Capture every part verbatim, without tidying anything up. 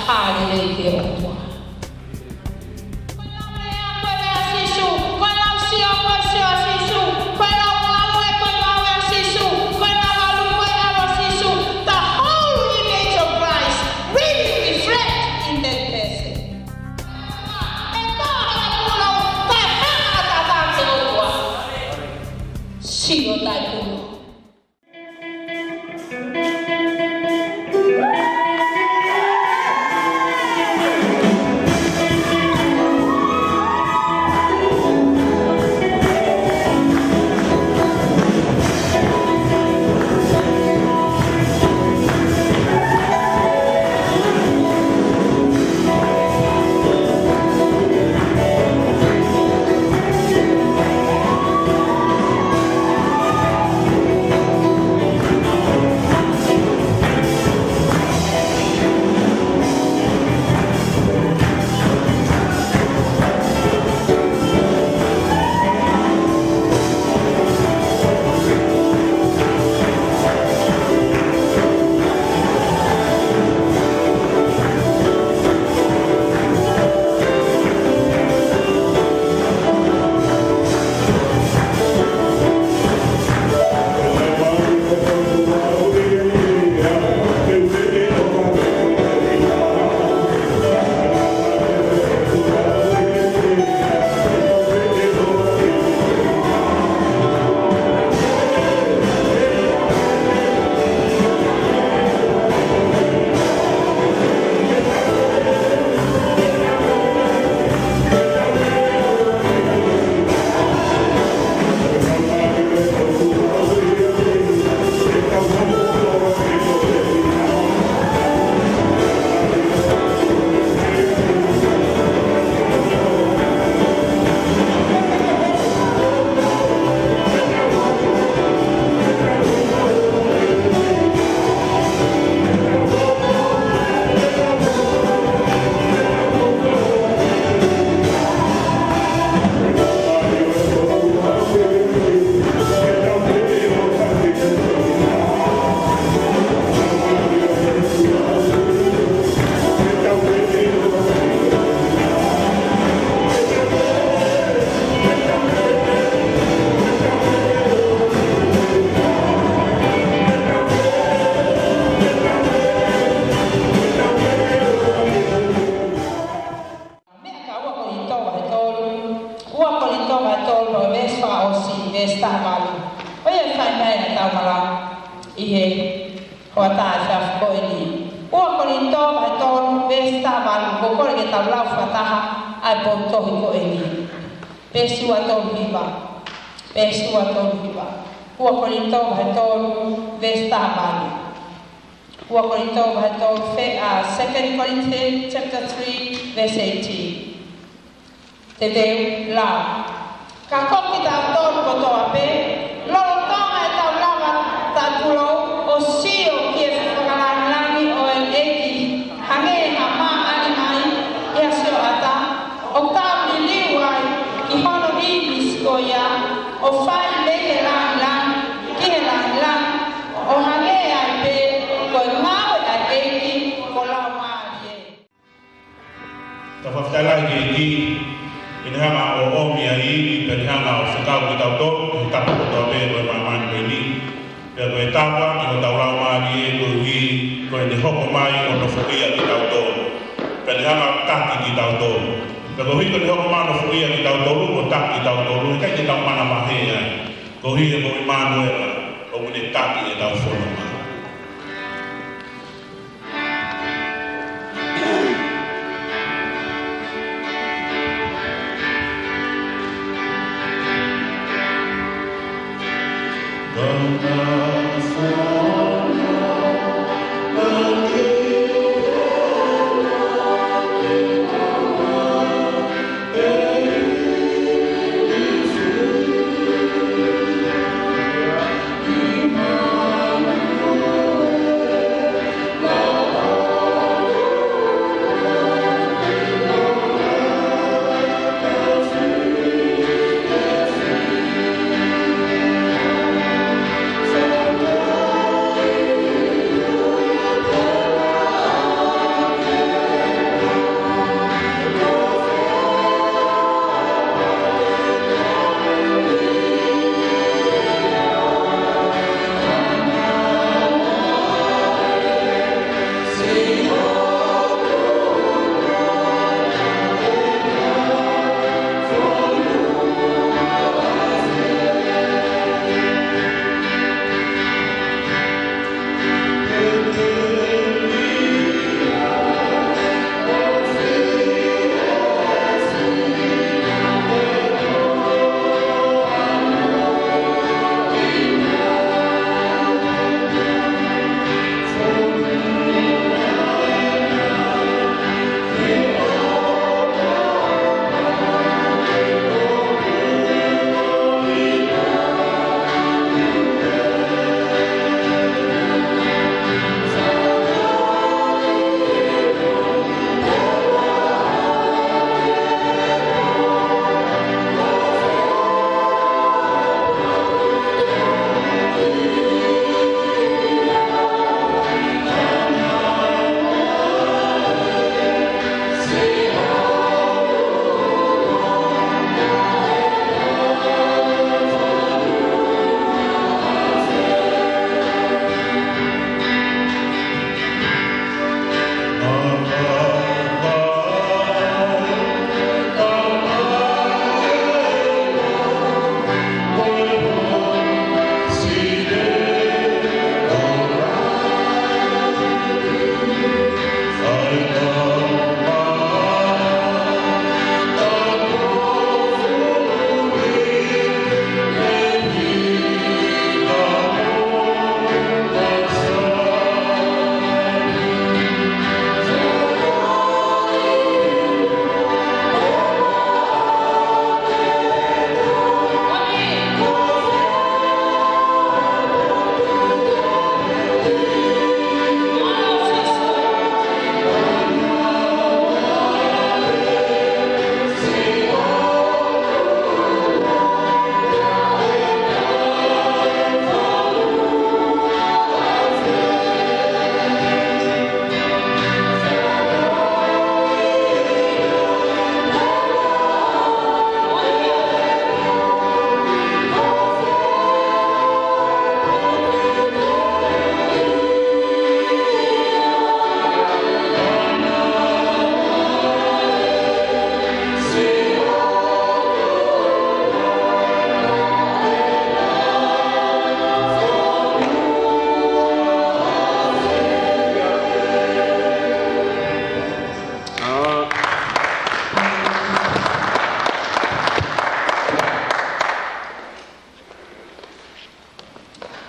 Hālelūia ki he ʻOtua. Ko e lau lea, ko e lea ʻa Sīsū. Ko e lau sio, ko e sio ʻa Sīsū. Ko e lau ngāue, ko e ngāue ʻa Sīsū. Ko e lau ʻalu, ko e ʻalu ʻa Sīsū. The whole image of Christ really reflect in that person. ʻE tā he ʻalu, tā he ʻalu ʻa e ʻOtua. Sio tai pulu. Meʻa ka ua Kolinitō vahe tolu, ua Kolinitō vahe tolu, veesi fakaʻosi, veesi taha valu. ʻOku fai mai ʻa e tau malanga ʻi he hoʻatā efiafi ko eni. Ua Kolinitō vahe tolu, veesi taha valu, ʻoku ou kole ke tau lau fakataha ʻa e potu tohi ko eni. Veesi ua tolu hiva. Veesi ua tolu hiva. Ua Kolinitō vahe tolu, veesi taha valu. Ua Kolinitō vahe tolu, fe-, uh, Second Corinthians chapter three, verse eighteen. Te teu lau. Ka ko kitautolu kotoa pē, lolotonga ʻetau lava taʻetulou ʻo sio ki he fakalāngilangi ʻo e ʻEiki, hangē ha māʻaliʻali ʻi ha sioʻata, ʻoku tau liliu ai ki hono ʻīmisi ko ia, ʻo fai mei he lāngilangi ki he lāngilangi, ʻo hangē ai pē ko e ngāue ʻa e ʻEiki ko e Laumālie. Tau fakafetaʻi lahi ki he ʻEiki, ʻi heʻene hanga ʻo ʻomi ʻa e ivi, pea ne hanga ʻo fekau kitautolu, he tapu kotoa pē ʻo e māmani ko eni. Pea ko e tāpuaki ʻo hotau laumālie koeʻuhi ko ʻene hoko mai ʻo nofoʻia kitautolu. Pea ne hanga ʻo taki kitautolu. Pea koeʻuhi ko ʻene hoko mai ʻo nofoʻia kitautolu, ʻo taki kitautolu, ʻikai ke tau manavahē ai. Koeʻuhi he ko ʻImanuela, ʻoku ne taki ʻetau fononga.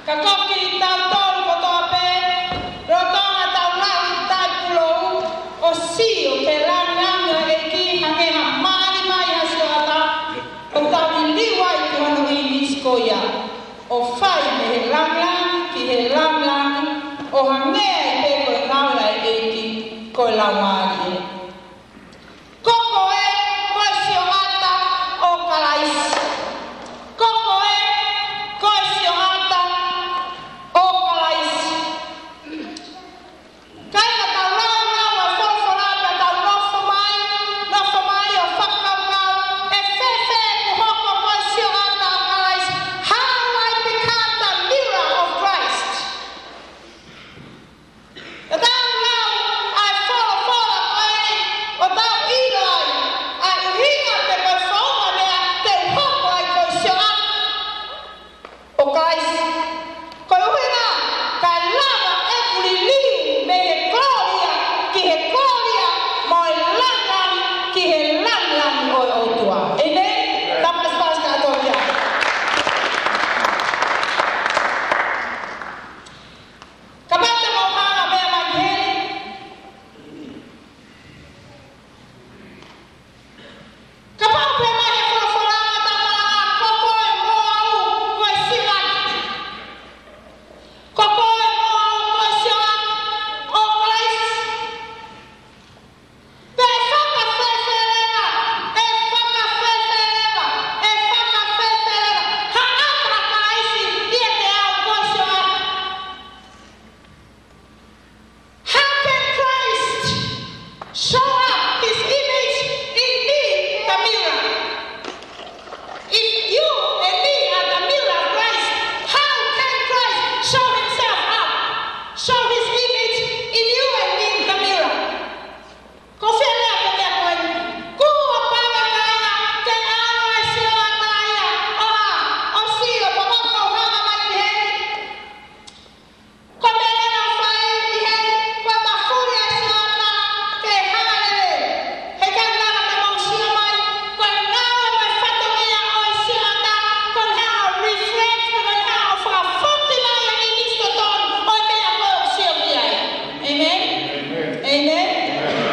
Ka ko kitautolu kotoa pē, lolotonga ʻetau lau ʻi he taipulou, ʻo sio ki he langilangi ʻo e ʻEiki hangē ha mali mai ha sioʻata, ʻo tau liliu ai ki hono ʻīmisi ko ia, ʻo fai mei he langilangi ki he langilangi, ʻo hangē ai pē ko e ngāue ʻa e ʻEiki, ko e Laumālie. Ko koe, ko e sioʻata ʻo Kalaisi. Ko koe, ko e sioʻata ʻo Kalaisi. Kāinga, tau lau ʻa e folofola pea tau nofo mai, nofo mai ʻo fakakaukau, ʻe fēfē ʻeku hoko ko e sioʻata ʻo Kalaisi? How I become the mirror of Christ? Ka tau lau ʻa e folofola ko eni, ʻo tau ʻilo ai ʻa e ʻuhinga pe ko e founga meʻa te u hoko ai ko e sioʻata ʻo Kalaisi. Ko e ʻuhinga, kae lava ʻeku liliu mei he kolōlia ki he kolōlia, mo e langilangi ki he langilangi ʻo e ʻOtua. ʻĒmeni? Tau pasipasi kātoa ki ai. Kapau te mou hanga ʻo meʻa mai ki heni. Kapau pē ʻoku pehē mai he folofola ʻa e Tamai, ko koe mo au ko e sioʻata. Ko koe mo au ko e sioʻata ʻo Kalaisi. Pea ʻe fakafēfē leva, ʻe fakafēfē leva, ʻe fakafēfē leva ha ʻata ʻa Kalaisi ʻiate au ko e sioʻata? How can Christ show up his image in me, the mirror? If you and me are the mirror of Christ, how can Christ show himself up, show his image in you and me, the mirror? Ko e fē lea ko ē ko eni? Kuo pau, kāinga, ke ʻalu ʻa e sioʻata ia ʻo hā? ʻO sio, kapau ʻoku mou hanga mai ki heni. Ko e meʻa naʻa nau fai ʻi heni, ko e mafuli ʻa e sioʻata ke hālele. He ʻikai lava ke mou sio mai, ko e ngāue mo e fatongia ʻo e sioʻata, ko e hā? Reflect, ko e hā? ʻO fakafoti mai ʻa e ʻīmisi totonu ʻo e meʻa ʻoku sio ki ai. ʻĒmeni? ʻĒmeni.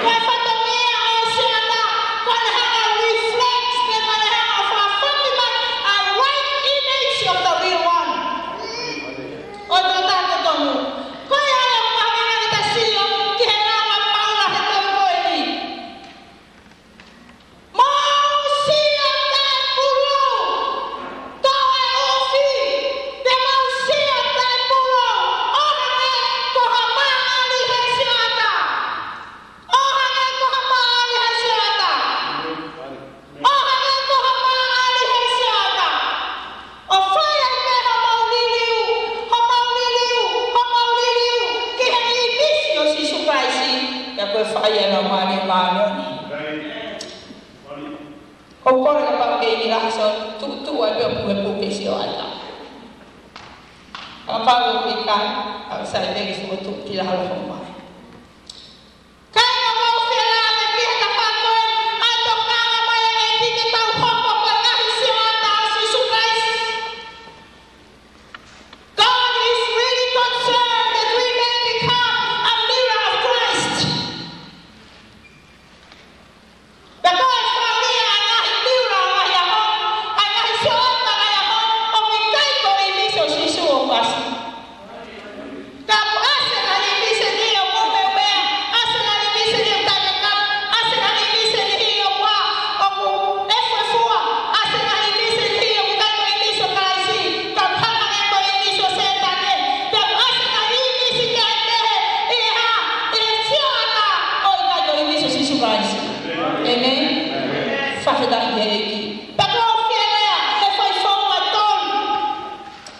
Ko e fatongia ʻo e sioʻata, ko e hā? Reflect, ko e hā? ʻO fakafoti mai ʻa e right image of the real one. ʻO e tokotaha totonu. Ko ia ai ʻoku mahuʻinga ke ta sio ki he lau ʻa Paula he taimi ko eni. Mou sio taipulou, toe ʻufi, pea mou sio taipulou, ʻo hangē ko ha maʻali he sioʻata. ʻO hangē ko ha maʻali he sioʻata. ʻO hangē ko ha maʻali he sioʻata. ʻO fai ai pē homou liliu, homou liliu, homou liliu ki he ʻīmisi ʻo Sīsū Kalaisi, pea ko e fai ʻa e Laumālie Māʻoniʻoni. ʻOku ou kole kapau ʻoku ke ʻi he ʻaho ni, tuʻutuʻu ai pē ʻo pukepuke sioʻata. Kapau ʻoku ʻikai, ʻoku sai pē ke fokotuʻu ki lalo homai. Kāinga, ʻoku ou fie lave ki he tafaʻaki ko ē ʻa e tokanga mai ʻa e ʻEiki ke tau hoko ko e ngaahi sioʻata ʻo Sīsū Kalaisi. God is really concerned that we may become a mirror of Christ. Pea ko e faʻahinga ʻa e ngaahi mirror ʻo e ʻaho ni, ʻa e ngaahi sioʻata ʻo e ʻaho ni, ʻoku ʻikai ko e ʻīmisi ʻo Sīsū ʻoku ʻasi. Ka ʻoku ʻasi e ngaahi ʻīmisi ni ʻoku meumeu, ʻasi e ngaahi ʻīmisi ni ʻoku taʻekakapa, ʻasi e ngaahi ʻīmisi ni ʻoku ʻā, ʻoku efuefua, ʻasi e ngaahi ʻīmisi ni ʻoku ʻikai ko e ʻīmisi ʻo Kalaisi, ka ʻoku hangē ko e ʻīmisi ʻo Sētane. Pea ʻoku ʻasi e ngaahi ʻīmisi kehekehe ʻi he hā? ʻI he sioʻata ʻoku ʻikai ko e ʻīmisi ʻo Sīsū Kalaisi. ʻĒmeni. Fakafetaʻi ki he ʻEiki. Pea ʻoku ou fie lea he foʻi founga ʻe tolu.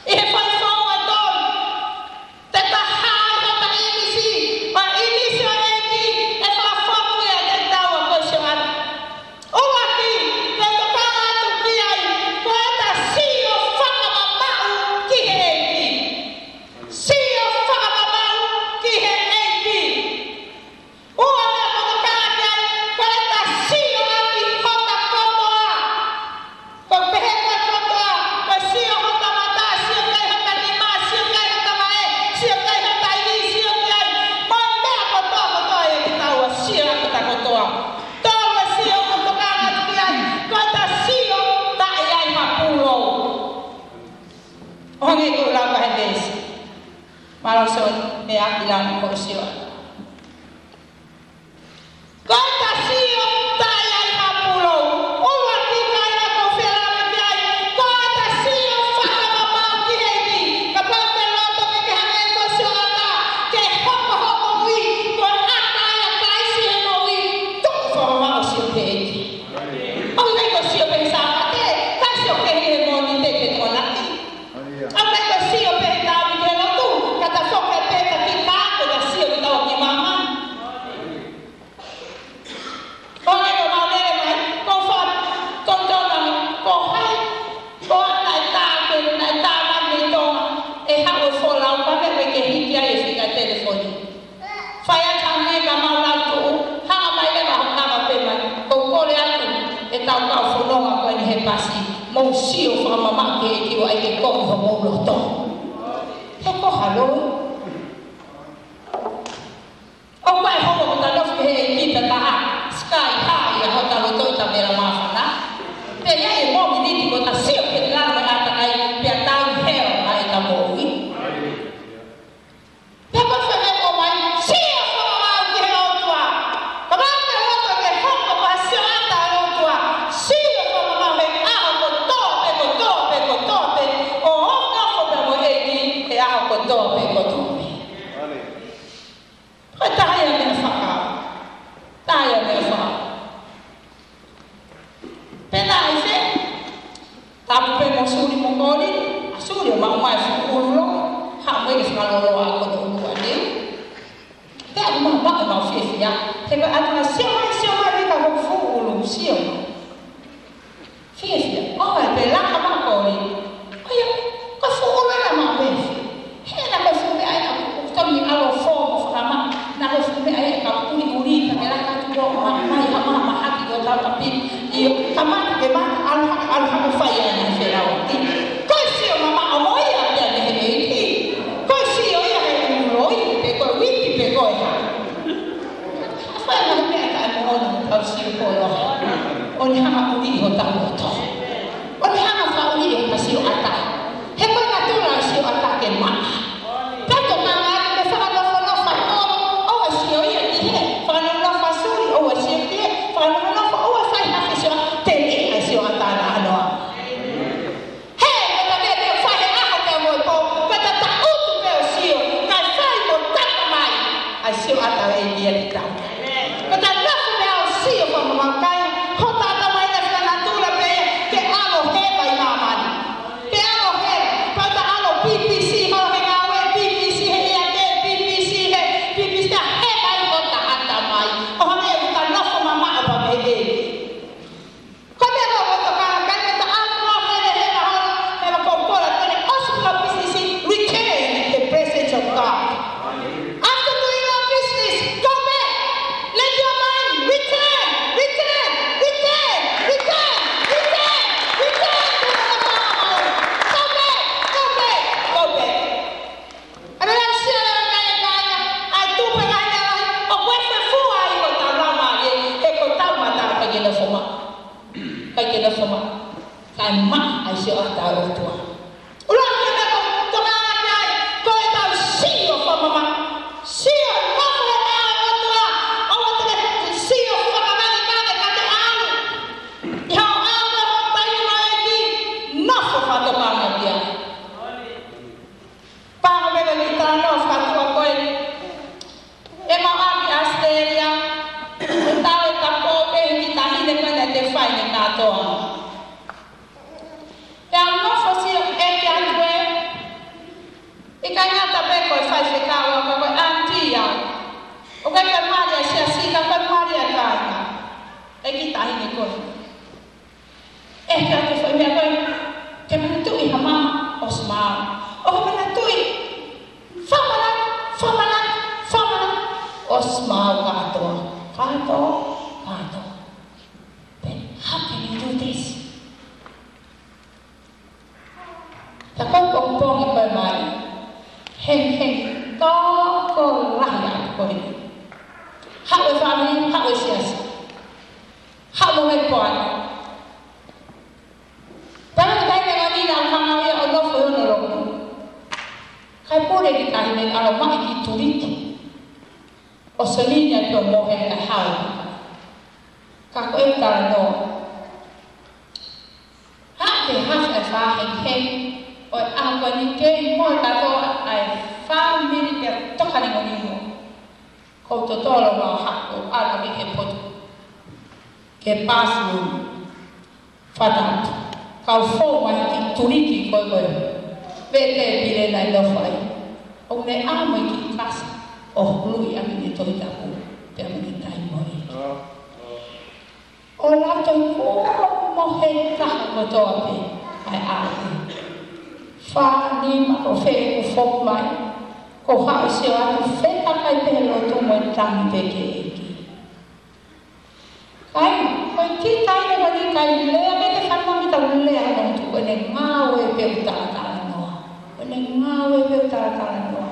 ʻI he foʻi founga ʻe tolu. ʻO hangē ko e lau ʻa e veesi. Mālō Sione, meʻa ʻaki lanu ko Sione. Ko ʻeta sio taʻe ai ha pulou, ʻuluaki kaila ko fē lave ki ai, ko ʻeta sio fakamamaʻo ki he ʻEiki, kapau ʻoku ke loto ke ke hangē ko Sioata, ke hokohoko ui, ko e ʻata ia ʻa Kalaisi he moʻui, tuku fakamamaʻo sio ki he ʻEiki. ʻOku ʻikai ko e sio pē he Sāpate, kae sio ki he Mōnite ki he Tokonaki. ʻOku ʻikai ko e sio pē he taimi ki he lotu, ka ta foki pē ta ki ka ko ta sio ki tau ki māmani. Ko e ko mau lele mai, ko fa, ko tona, ko hai, ko ʻata e tā, ko e nai tā mai mei Tonga, ʻe haʻu e folau ka me ke hiki ai e fika telefoni. Fai atu hangē ka mau lau tuʻu, hanga mai leva ha kama pē mai, ko u kole atu, ʻe tau kau fononga ko eni he pasi, mou sio fakamamaʻo ki he ʻEiki ʻo ʻai ke kovi homou loto. He ko ha loi. ʻOku ʻi ai e houa ʻoku ta nofo he ʻEiki pea ta sky high ʻa hota loto ʻi ta mera māfana. Pea ʻi ai e mōmeniti ʻoku ta sio ki lalo mai ʻatakai pea tau hell ʻa ʻeta moʻui. Pea ko e fai mai ko mai, sio fakamamaʻo ki he ʻOtua. Ka mau ke loto ke hoko ko ha Sioata ʻa e ʻOtua. Sio fakamamaʻo he ʻaho kotoa pē, kotoa pē, kotoa pē. ʻO nofo pē mo e ʻEiki he ʻaho kotoa pē, kotoa pē. Ko e taha ia meʻa fakaʻau. Taha ia meʻa fakaʻau. Pea naʻe ʻi ai e tapu pē mo Suli mo Koli, ʻa Suli ʻo maʻu mai e fuʻu ʻulu, haʻu mai ke fakalōloa ko e ʻulu ʻa Niu. Pea ʻoku mau maʻu ʻemau fiefia, he ko e ʻatu na sio mai, sio mai, lika ko e fuʻu ʻulu, sio mai. Fiefia, ʻo e pē laka mai Koli. ʻOia, ko e fuʻu ʻulu ʻena maʻu pē. He naʻe ko e fuʻu meʻa ia, ʻoku tau ni ʻalu ʻo fō mo fakamaʻa, naʻe ko e fuʻu meʻa ia ka ʻuliʻuli, ka ke laka atu ʻo maʻu mai ha maʻa mahaki ko tau kapi. ʻIo, kamata ke mata, ʻalu hake, ʻalu hake fai ai ʻena felauati. Ko e sio mamaʻo mo ia pea mei he ʻEiki. Ko e sio ia he ʻulu loi, pe ko e uiki, pe ko e hā. Fai mai meʻa ka mo ono tau sio ko loa. ʻO ne hanga ʻuli hotau loto. ʻO ne hanga fakaʻuli hota Sioata. He ko e natula ʻo Sioata ke maʻa. Pea tokanga ke fakanofo nofo fakatolo, ʻoua sio ia ki hē. Fakanofo nofo Suli, ʻoua sio ki hē. Fakanofo nofo, ʻoua fai hake Sioata, teli ʻa Sioata na anoa. He, ko ʻeta meʻa ke fai he ʻaho pea mo e pō, ko ʻeta taʻutu pē ʻo sio, kae fai mo tata mai ʻa e Sioata ʻe ʻi ai ʻetau. Ko ʻeta nofo pē ʻo sio fakamamaʻo kae, hota ʻatamai na fika natula pē ia, ke ʻalu hē mai māmani. Ke ʻalu hē, ko ʻeta ʻalu BBC, holo he ngāue, BBC he ia ke, BBC he, BBC he, hē mai hota ʻatamai. ʻO hangē ʻoku ta nofo mamaʻo pē mei he. Ko e meʻa ʻoku tokanga, ka ne ta ʻalu mo e hele he mahalo, he ma ko kola, ko ne ʻosi ko business, return the presence of God. After doing your business, go back. Let your mind return, return, return, return, return, return to the Father. Go back, go back, go back. ʻA e meʻa sia la ka e kaina, ʻa e tupu e kaina la, ʻoku ʻi ai e fua ʻi hotau laumālie, he ko hotau mata ʻoku ʻikai ke nofo maʻa. ʻIkai ke nofo maʻa. Kae maʻa ʻa e Sioata ʻo e ʻOtua. ʻUluaki meʻa ʻoku tokanga ki ai, ko ʻetau sio fakamamaʻo. Sio nofo he ʻao ʻo e ʻOtua, ʻoua te ke sio fakamangamanga ka te ʻalu. ʻI hoʻo ʻalu ʻo taimi mo e ʻEiki, nofo fakatokanga ki ai. Pea ko e meʻa ni talanoa fakaʻotua ko ē. ʻE mau ʻalu ki ʻAositelēlia, ʻo tau e kapo pē ki he taʻahine ko ē naʻe fai ʻene kātoanga. Pea u nofo sio ʻeke atu ē, ʻikai ngata pē ko e faifekau au ka ko e ʻāniti au. ʻOku ʻikai ko e mali ʻa e siasi ka ko e mali ʻa e kāinga. ʻEiki taʻahine ko ē. ʻE, ka ke fai meʻa ko ē, ke manatuʻi ha mama ʻosi maau. ʻO ke manatuʻi, fakamana, fakamana, fakamana, ʻosi maau kātoa, kātoa, kātoa. Then, how can you do this? Ka ko e pongipongi ko ē mai, hengihengi tokolahi atu ko ē. Haʻu e fāmili, haʻu e siasi. Haʻu mo e poani. Pea ko e taimi ko eni naʻa ku hanga ʻo nofo ʻi hono loki. ʻAi pule ki tahi mei ʻalo mai ki tuliki. ʻO soni ni atu ʻo mohe ʻa e hau. Ka ko e talanoa. Haʻu ke haʻu e faʻahinga he. ʻO e ʻaho ko eni kei mohe kātoa ʻa e fāmili pea toka ni mo ni mo. Ko totolo ma haku ala ki he potu. Ke pasu. Fata. Kau fou mai ki tuliki ko e ko e. Pete pile nai lo fai. ʻO ne amo i ki kasi. ʻO hului ʻaki ni Tohi Tapu. Pea mo ni tai mo i. ʻO la toi ko mo he taha kotoa pē. ʻAi ʻae. Fā nima ko fē ko fok mai. Ko haʻu sio atu fē kakai pē lotu mo e tangi pē ke eki. Kai, ko e kiʻi taimi ko eni kai lea ke te fanongo ki tau lea no tu, ko ʻene ngāue pē ʻo talatala noa. Ko ʻene ngāue pē ʻo talatala noa.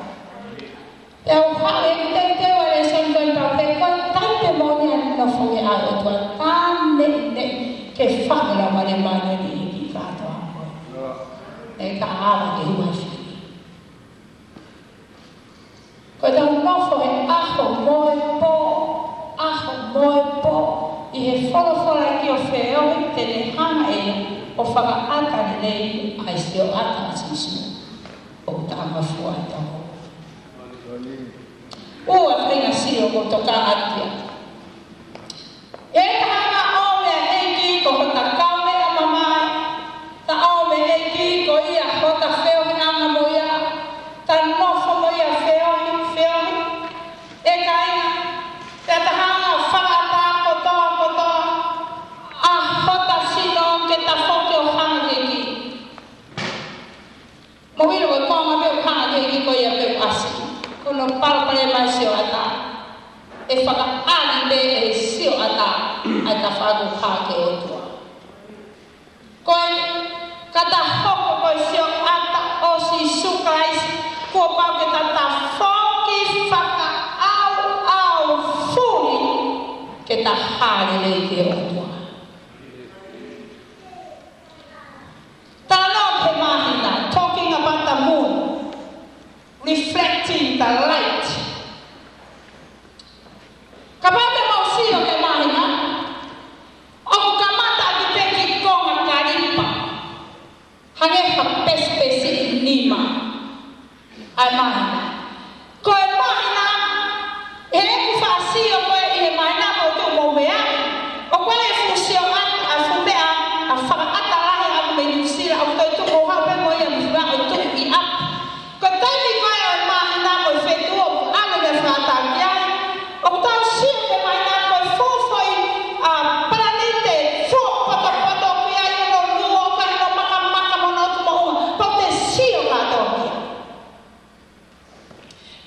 Pea u haʻu e teuteu ʻa e lēsoni ko eni pea pē ko e taimi pē moʻoni ʻa e nofo ke ʻai ʻOtua tāne ne ke fanga la mare mane ni ki kātoa ko e. E ka ava ke huafi. Ko e tau nofo he ʻaho mo e pō, ʻaho mo e pō, ʻi he folofola ki ʻo feohi te ne hanga ʻe ia ʻo fakaʻata lelei ʻa e sioʻata ʻa Sīsū ʻoku tangafua ʻi toko. Ua feinga sio ko toka atia. ʻE taha ʻo e ʻEiki ko hota kaule ʻa mamae, ta ʻo e ʻEiki ko ia hota feohi ʻanga mo ia, ta nofo mo ia feohi, feohi. ʻE kāinga, ʻe taha ʻo fakaʻatā kotoa, kotoa, ʻa hota sino ke ta foki ʻo hanga ki he ʻEiki. Mou ʻilo ko e konga pē ʻoku hanga ki he ʻEiki ko ia pē ʻoku ʻasi. Ko hono palopalema ʻa e sioʻata. ʻE fakaʻali pē ʻe he sioʻata ʻa e tafaʻaki ʻoku hā ki he ʻOtua. Ko e ka ta hoko ko e sioʻata ʻo Sīsū Kalaisi, kuo pau ke ta tafoki fakaʻauʻau fuli ke ta hā lelei ki he ʻOtua. Talanoa ki he māhina, talking about the moon, reflecting the light. Kapau te mou sio ki he māhina, ʻoku kamata ʻaki pē ki konga kalipa. Hangē ha pesipesi nima. ʻA e māhina. Ko e māhina, ʻi heʻeku faʻa sio ko ē ʻi he māhina mo tu mo mea. ʻOku ʻi ai e fuʻu sio atu ʻa e fuʻu meʻa, ʻa e fakaʻata lahi ʻa mei Nuʻusila, ʻoku toe tuʻu ʻo haʻu pē mo ia mo fuʻa ʻo tuʻu ʻi ʻapi. Ko e taimi ko ē ʻo e māhina mo e feituʻu ʻoku ʻalu ke fakaʻata ki ai. ʻOku tau sio ki he māhina ko e fuʻu foʻi, ʻa, palanite, fuʻu potopoto ʻoku ʻi ai hono luo, ʻoku ʻi ai hono makamaka mo hono ʻotu moʻunga. Pau te sio kātoa ki ai.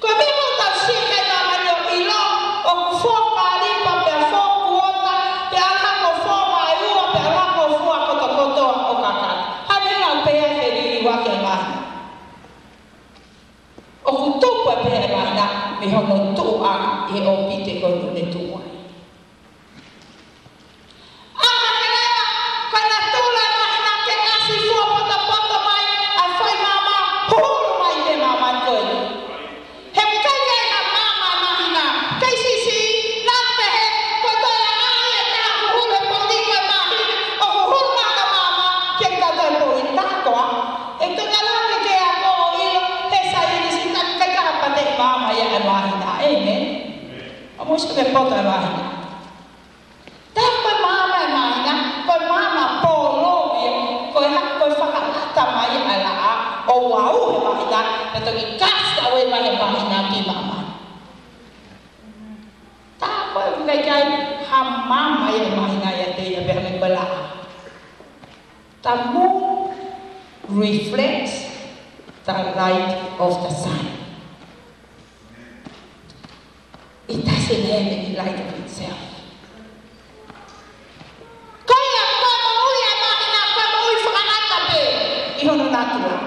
Ko e meʻa ko ē ʻoku tau sio ki ai ʻi māmani ʻo ʻilo, ʻoku fuʻu kalipa pea fuʻu kuota, pea ʻalu hake ʻo fuʻu maʻeua, pea ʻalu hake ʻo fuʻu kotokotoa ʻo kakano. Hangē ʻoku pehē ʻa e liliu ʻa e māhina. ʻOku tupu ʻa e pehē ʻa e māhina, mei hono tuʻu ʻa e ʻōpite ko ē ʻoku ne tuʻu ai. ʻA ka ke leva, ko e natula ʻa e māhina ke ʻasi fuʻu potopoto mai, ʻa e foʻi maama, huhulu mai ki he māmani ko ē. He ʻikai ke ʻi ai ha maama ʻa e māhina, kei siʻisiʻi, naʻa pehē, ko e toe ʻai ʻe taha huhulu e poʻuli ko e māhina, ʻo huhulu mai ʻa e maama, ke tau toe poʻuli takoa. ʻE toe ʻalu hake ke ako ʻo ʻilo, he saienisi, naʻe ʻikai ke hapate maama ia ʻa e māhina. ʻĒmeni. ʻO mou sio ki he poto ʻa e māhina. Tā ko e maama ʻa e māhina, ko e maama polo ia, ko e ha-, ko e fakaʻata mai ʻa e laʻā, ʻo ʻauha ʻe he māhina, pea toki kasi ʻauha mai ʻe he māhina ki māmani. Tā ko e ʻikai ke ʻi ai ha maama ia ʻa e māhina ʻiate ia pea mei ko e laʻā. The moon reflects the light of the sun. It doesn't have any light of itself. Ko ia, ko e moʻui ʻa e māhina, ko e moʻui fakaʻata pē ʻi hono natula.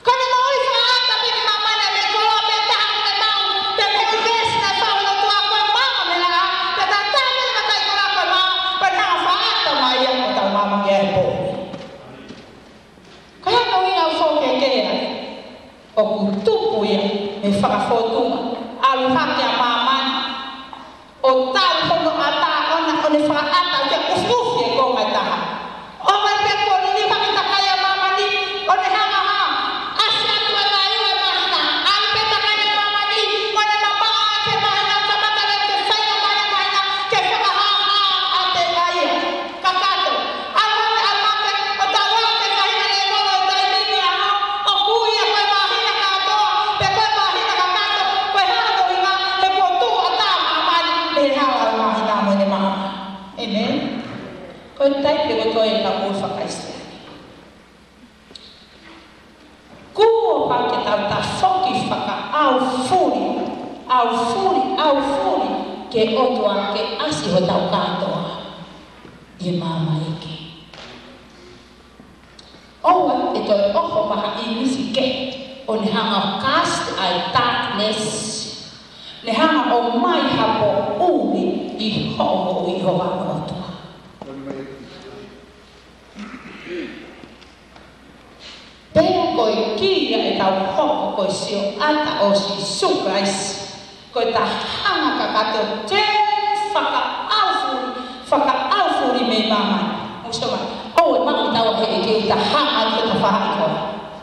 Ko e moʻui fakaʻata pē ki māmani, mei he koloa pē taha ʻoku ne maʻu, pea mei he ʻū veesi naʻe fai ʻe he ʻOtua, ko e maama mei he laʻā, pea tatau pē mataʻikoloa ko e maama, pea naʻa fakaʻata mai ia ʻo tau maama ki ai he pō. Ko e hā hono ʻuhinga ʻoku foki ke ai? ʻoku tupu ia mei he fakafōtunga. ʻAlu hake ʻa māmani ʻo tau hono ʻatā ʻona, ʻo ne fakaʻatā ʻo ne ufiufi e konga ʻe taha. ʻO mai pē kuo liliu hake takai ʻa māmani, ʻo ne hanga ʻo ʻasi atu e vaʻe ʻo e māhina. ʻAlu pē takai ʻa māmani, ʻo ne mamaʻo ʻa e māhina, kamata leva ke fai ʻa e māhina, ke fakahāhā ʻa e vaʻe ia. Kakato. ʻAlu hake ʻa māmani, ʻo tau ō ki he faʻahinga lēvolo ʻo e taimi ni ʻa ʻo, ʻoku ui ia ko e māhina kātoa, pe ko e māhina kakato, ko e hā hono ʻuhinga? He kuo tuʻu ʻatā ʻa māmani mei he hala ʻo e māhina mo ʻene maama. ʻĒmeni. Ko e taipe kotoa ʻetau moʻui faka-Kalisitiane. Kuo pau ke tau tafoki fakaʻaufuli, ʻaufuli, ʻaufuli ki he ʻOtua ke ʻasi hotau kātoa ʻi he maama iiki. ʻOua ʻe toe ʻoho mai ha ʻīmisi kehe ʻo ne hanga ʻo cast ʻa e darkness, ne hanga ʻo ʻomai ha poʻuli ʻi hoʻo moʻui ʻi ho vā mo e ʻOtua. Pea ko e kī ia ʻetau hoko ko e sioʻata ʻo Sīsū Kalaisi, ko ʻeta hanga kakato ke fakaʻaufuli, fakaʻaufuli mei māmani. Mou sio mai, ʻoua ʻe maʻu kitaua ʻe he ʻEiki ʻo ta hanga ʻo ta faʻa ʻi koe,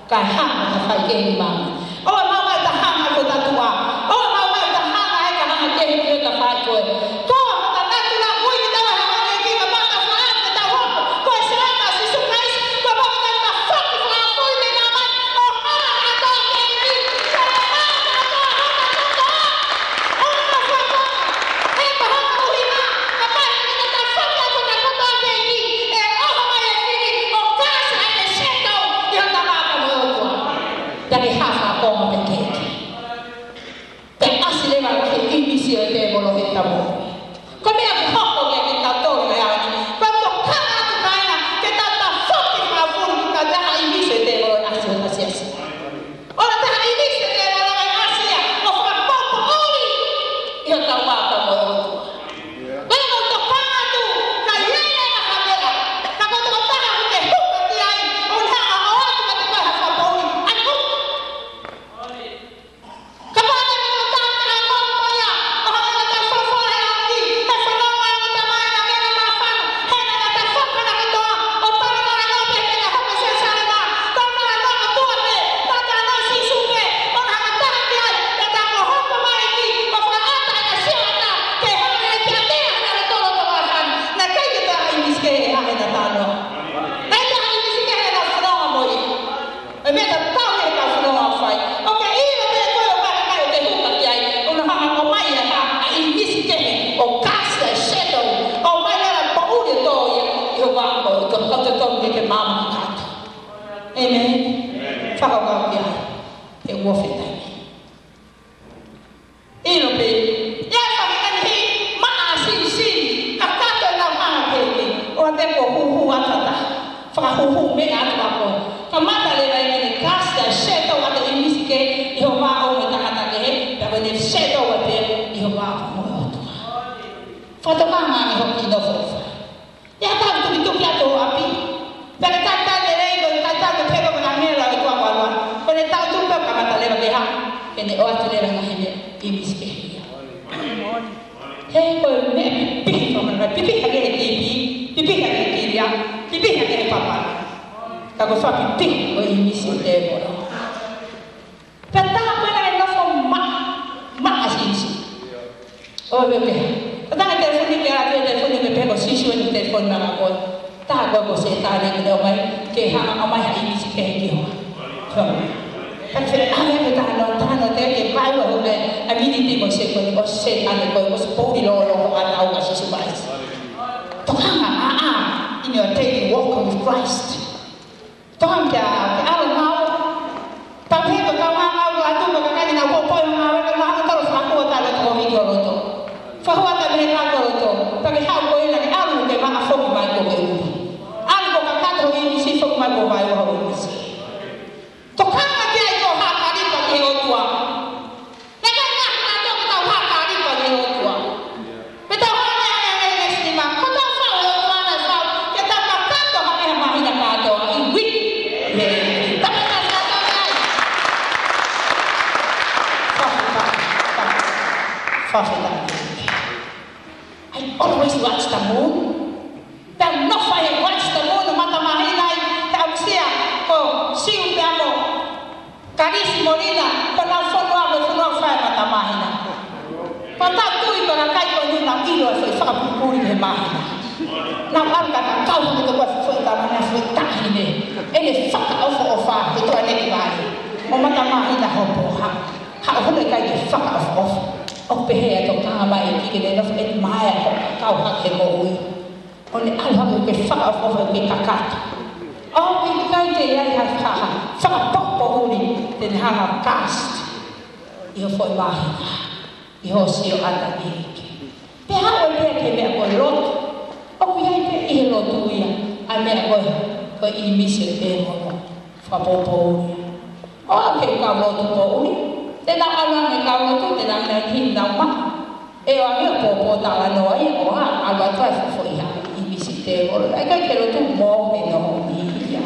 kae hanga ʻo ta faʻa ʻi he māmani. ʻOua ʻe maʻu mai ʻo ta hanga ʻo ta tuʻa. ʻOua ʻe maʻu mai ʻo ta hanga ʻe ka hanga ke he ʻEiki ʻo ta faʻa ʻi koe. Ko hota natula ʻoku ui kitaua ʻe he ʻEiki ka mata faʻa ʻi ta hoko. Ko e sioʻata ʻo Sīsū Kalaisi, ko e maʻu kitaua ta foki fakaʻaufuli mei māmani ʻo hanga ʻo ta ʻi he ʻEiki. Ke ne hanga ʻo ta ʻi he ʻOtua. ʻOua ʻe faʻa ʻe ka hoko ʻuhinga, ka ʻikai ke ta foki ʻo ta kotoa ki he ʻEiki, ʻe ʻoho mai e fili ʻo cast ʻa e shadow ʻi hota vā mo e ʻOtua. Pea ke hā fakakonga pē ki he ʻEiki. Pea ʻasi leva ʻa e ʻīmisi ʻo e tēvolo he tamo. Ko e meʻa ʻoku hoko kiate kitautolu he ʻaho ni. Ko e tokanga atu kāinga ke tau tafoki fakaʻaufuli ki ha taha ʻīmisi ʻo e tēvolo ʻe ʻasi ʻi hota siasi. ʻOua ʻe taha ʻīmisi ʻo e tēvolo ʻe ʻasi ia ʻo fakapōpōʻuli ʻi hotau vā mo e ʻOtua. Ko e tokanga atu, ka ʻi ai e ngaahi meʻa, ka ko e tokotaha ʻoku te huka ki ai, ʻo ne hanga ʻo ʻoatu kiate koe ha fakapoʻuli, ʻalu. Kapau te mou tau te ʻai mo ia, ʻo hanga ʻo ta folofola he ʻaho ni, he fononga ʻa e Tamai naʻa ke na māfana, he naʻa ta fakana kotoa, ʻo talanoa ʻa e ʻOtua pē ke na hoko ʻi Selusalema, talanoa ʻa e ʻOtua pē, talanoa ʻa Sīsū pē, ʻo na hanga ʻo taha ki ai, pea ta ko hoko mai ki, ʻo fakaʻatā ʻa e sioʻata, ke hanga ʻe te a mea na na tolo to māfana, naʻe ʻikai ke ta ʻai misi ke he hanga na talanoa. Naʻe ʻikai ke ʻai misi ke he na fononga mo ia. ʻE meʻa tatau ia ʻetau fononga ʻo fai. ʻOku ke ʻilo pē koe ʻoku ʻikai ke te huka ki ai, ʻo na hanga ʻo ʻomai ʻa e ʻīmisi kehe, ʻo cast ʻa e shadow, ʻo ʻomai ʻa e poʻuli ʻo tō ia ʻi ho vā mo e ʻOtua, ka totonu ke ke maama kakato. ʻĒmeni. Fakakaukau ki ai. He ʻoku ofi e taimi. ʻIlo pē, ʻi he faʻahinga ni, maʻa siʻisiʻi, kakato e lau hanga ki he ʻEiki, ʻoua te ke huhu atu ʻa e taha, fakahuhu meʻa atu ʻa koe. Kamata leva ʻe he ʻEiki ke ne cast ʻa e shadow ʻa e ʻīmisi kehe ʻi ho vā mo e tangata kehe, pea ko ʻene shadow ʻa pē ʻi ho vā mo e ʻOtua. Fakatokanga ange hoʻo kiʻi nofo ʻo fai. ʻI ai ha taha ʻoku tukituki atu ho ʻapi. Pea ke talitali lelei, ko e talitali ko e pehē ko e ʻāngelo ʻa e ʻOtua ko e ʻalu ʻalu. Ko ʻene tau tupu pē ʻo kamata leva ke hā, ke ne ʻoatu leva e ngaahi meʻa ʻīmisi kehe ia. He ko e meʻa pipihi ko e meʻa pipihi hake he kipi, pipihi hake he kilia, pipihi hake he papa. Ka ko e fakapipihi ko e ʻīmisi ʻo e tēvolo. Pea tā ko ena e nofo maʻa, maʻa siʻisiʻi. ʻO e pehē. Tatanga e telefoni ke ʻatu e telefoni ke pehē ko Sīsū ʻene telefoni maʻa koe. Tā koe ko Sētane ke ne ʻomai, ke hanga ʻo ʻomai ha ʻīmisi kehe ki ho vā. Sō. Pea ke ʻave ke tā no, tā no te ke vaeua ho vā, ʻa miniti mo e sekoni ko Sētane ko e ko se poʻuli lōloa ʻa e tau ka Sīsū Kalaisi. Tokanga, ʻā, ʻā, in your daily walk with Christ. Tokanga ke ʻalu ngāue. Tau pehē ko e kau ngāue ʻoku ʻatu ko e kakai naʻa nau pōpoi ngāue ke mahalo tolo fakahua talo toko hiki ʻo loto. Fakahua talo hiki ʻo loto. Pea ke haʻu ko ena ke ʻalu ke maʻa foki mai ko e ʻulu. ʻAlu ko e kakato ho ʻīmisi foki mai ko e vaeua ho ʻīmisi. Tokanga ki ai ko e hā kalipa ki he ʻOtua. Naʻe ʻikai ngata ʻi he tau hā kalipa ki he ʻOtua. Pea tau hā ange ange ange ange sima. Ko tau fau e ʻOtua na fau. Ke tau kakato hake ha māhina kātoa ʻi he uike. Fakafetaʻi. I always watch the moon. Pea nofo he watch the moon, mata māhina ai, pea aʻusia ko Siu pea mo Kalisi mo Lila, ko ʻenau fonua, ko e fonua fai mata māhina. Ko e tau tui ko e kakai ko eni naʻa nau ʻilo e foʻi fakapuipui he māhina. Naʻa nau ʻalu ka kau hake ko e foʻi tama na foʻi taʻahine. ʻEne fakaʻofoʻofa he toa neki vale. ʻO mata māhina hopo ha. Haʻu hono ʻikai ke fakaʻofoʻofa. ʻO pehē ʻe he tokanga mai ʻEiki ke ne nofo ʻi māia ʻo kau hake moʻui. ʻO ne ʻalu hake ke fakaʻofoʻofa ke kakato. ʻOku ʻikai ke ʻi ai ha, ha, ha fakapoʻuli te ne hanga ʻo cast ʻi ho foʻi māhina, ʻi hoʻo sio ʻatā ki he ʻEiki. Pea aʻu pē ki he meʻa ko e lotu. ʻOku ʻi ai pē ʻi he lotu ia ʻa e meʻa ko e, ko e ʻīmisi ʻo e tēvolo. Fakapoʻuli. ʻO aʻu ki he kau lotu poʻuli. Te nau ʻalu ange kau lotu, te nau meʻa ki nau ma. ʻE ʻoange ʻo pōpōtalanoa ia ʻo ʻalu atu ai foʻi ha ʻīmisi tēvolo. ʻIkai ke lotu mo e noho ni ia.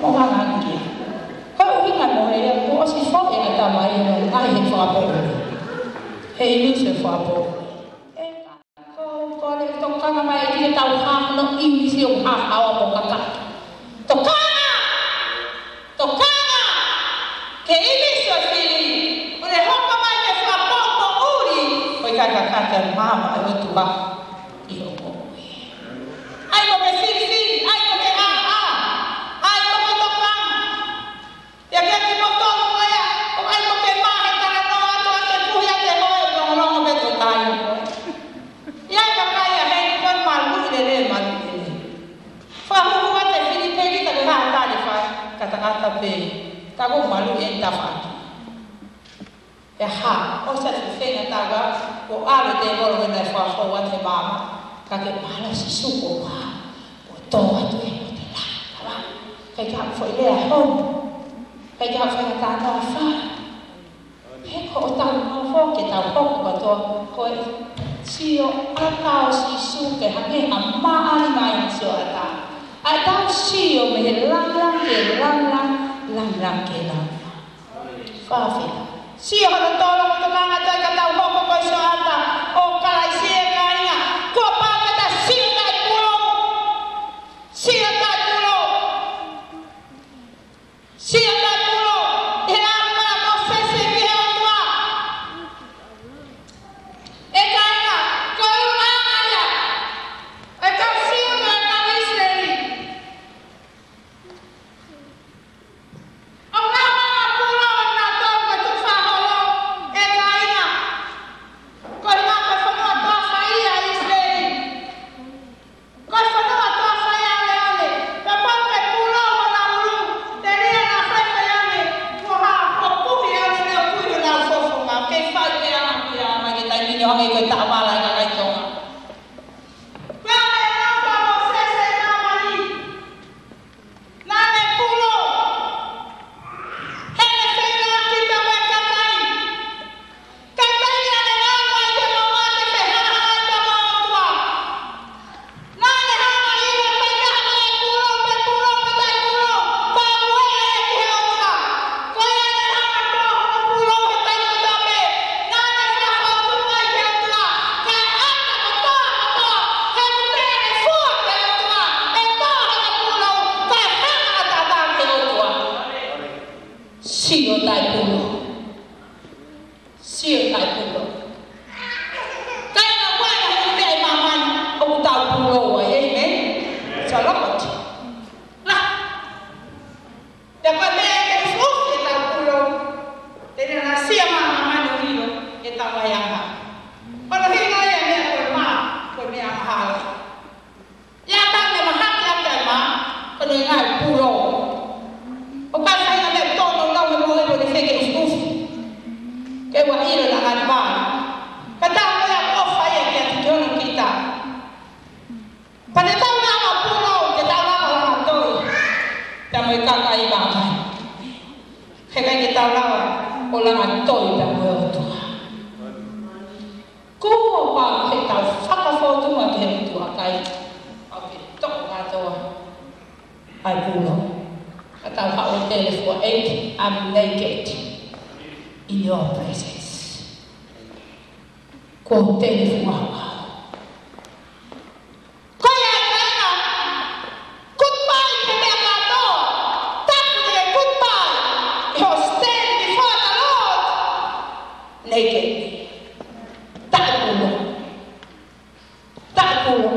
Mo hanga ange ia. Ko e ʻuhinga mo e ia kuo ʻosi foʻi ʻa e tama ia mo ngai he fakapoʻuli. He ʻīmisi fakapoʻuli. ʻE Ko, ko e tokanga mai ʻEiki ke tau hā hono ʻīmisi ʻo hā hawa mo kaka. Tokanga! Tokanga! Ke ʻīmisi ʻo fili. ʻO ne hoko mai ke fakapoʻuli. ʻOku ʻikai ke kakato e maama ʻo e ʻOtua ʻi hoʻo moʻui. ʻAi mo ke filifili, ʻai mo ke ʻāʻā, ʻai mo ke tokanga. Ia ke kimoutolu ko ia, ʻoku ʻai mo ke mahe talanoa atu ʻa e puhi ʻa e hoa ʻo longolongo pē tō tai ko ē. ʻI ai e kakai ʻa heni ko e maluʻi lelei, maluʻi lelei. Fakahuhu atu e fili pē kita ke hā tali fai, katakata pē. Ka ko e maluʻi ʻe tafaʻaki. Pea hā, ʻosi atu fenga tau ka, kuo ʻalu e tēvolo ke ne fakafou atu he maama. Ka ke mālō Sīsū kuo hā, kuo tō atu ē mo te la, la. ʻIkai ke haʻu foʻi lea hou. ʻIkai ke haʻu foʻi talanoa fai. He ko hotau nofo ke tau hoko kotoa, ko e sio ʻatā ʻo Sīsū ke hangē ha maʻali mai ha sio ʻatā. ʻA ʻetau sio mei he langilangi ki he langilangi, langilangi ki he langilangi. Fakafetaʻi. Sio hono tolo mo tokanga atu ai ka tau hoko ko e sio ʻatā ʻo Kalaisi ʻe kāinga. Kuo pau ke ta sio taʻepūlou. Sio taʻepūlou. Sio taʻepūlou. ʻI he ʻalu ʻa Mōsese ki he ʻOtua. ʻE kāinga, ko e ʻuhinga ia ʻo ʻetau sio ko ē ki ʻIsileli. ʻOku nau hanga ʻo pūlou ʻa nautolu ko e tukufakaholo, ʻe kāinga. Ko e ʻuhinga ko e fonua toafa ia ʻa ʻIsileli. Ko e fonua toafa ia ʻa ʻIsileli. Pea pau ke pūlou honau ʻulu, telia naʻa faifai ange, kuo hā, kuo puhi ange, ne o puhi honau fofonga, kei fai pē ʻa e ʻapi ʻa mai ke taimi ni ʻo hangē ko e taʻovala ʻa e kakai Tonga. Pea ʻe nau pa Mōsese ʻe nau mali. Naʻa ne pūlou. He ne feinga ki he kakai. Ka taimi naʻa ne ʻalu ai ke maʻu ʻa e fehāhā ʻa e ʻOtua. Naʻa ne hanga ʻo ʻilo ʻikai ke ʻi ai ha pūlou, pe pūlou, pe taʻepūlou. Pea ʻalu ia ki he ʻOtua. Ko ia naʻa ne hanga ʻo tō hono pūlou he taimi kotoa pē. Naʻa ne fakafōtunga ki he ʻOtua. Kae ʻatā kotoa, kotoa, he ʻoku pehē ʻe fua ki he ʻOtua. ʻE tō hono pūlou, kae hanga ʻo taʻataʻa ki he ʻOtua. Sio taʻepūlou. Sio taʻepūlou. Kae ʻikai ke ʻi ai ha meʻa ʻi māmani ʻoku tau pūlou ai, ʻēmeni? Sio loto. Nā. Pea ko e meʻa ke fusi ʻetau pūlou. Te ne naʻa sio mai māmani ʻo ʻilo ʻetau ʻahiʻahi. Ko hono ʻuhinga ia e meʻa ko e mā, ko e meʻa angahala. ʻI ai e taimi mahaki ʻa e mā, ko hono ʻuhinga e pūlou. ʻOku ʻikai ke ʻi ai ha meʻa tōnounou he moʻui ko eni ke ke ufiufi. Ke ʻoua ʻilo e ngaahi mā. Ka tau meʻa ʻoku fai ʻe he ʻEiki kiate kimoutolu kita. Pea te tau lava pūlou, te tau lava langa toi. Pea mo e kakai māmani. He ʻikai ke tau lava ʻo langa toi pea mo e ʻOtua. Kuo pau ke tau fakafōtunga ki he ʻOtua kae ʻoua ke tō kātoa ʻa e pūlou. Ka tau haʻu ʻo tele fua, ʻEiki, I'm naked in your presence. ʻo tele fuaua. Ko ia ai mai na, goodbye ki he meʻa kātoa. Tapu ke goodbye. ʻI hoʻo stand before the Lord naked. Taʻepulo. Taʻepulo.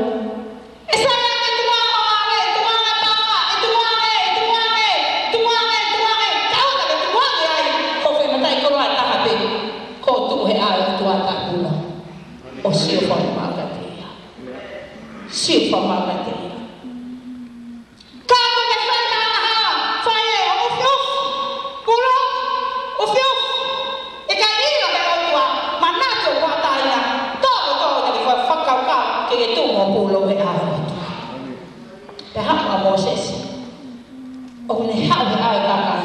ʻE sai ange tuʻa ʻo ʻave, tuʻa ange paoa, ʻe tuʻa ange, ʻe tuʻa ange, tuʻa ange, tuʻa ange. Kae ʻoua ke tuʻa ange ai, ko e fai mataʻikoloa ʻe taha pē. Ko e tuʻu he ʻao ʻo e ʻOtua taʻepulo. ʻO sio fakamākate ia. Sio fakamākate ia. Ka ko e fai ʻa e ʻaho, fai ē ʻo ʻufiʻufi, pulo, ʻufiʻufi. ʻIkai ʻilo ʻe he ʻOtua, manatu ʻo pātai ia, tō, tō, tō, ke ke fakakaukau, ke ke tuʻu mo pulo he ʻao ʻo e ʻOtua. Pea haʻu ʻa Mōsese, ʻo ne haʻu he ʻao ʻo e kakai.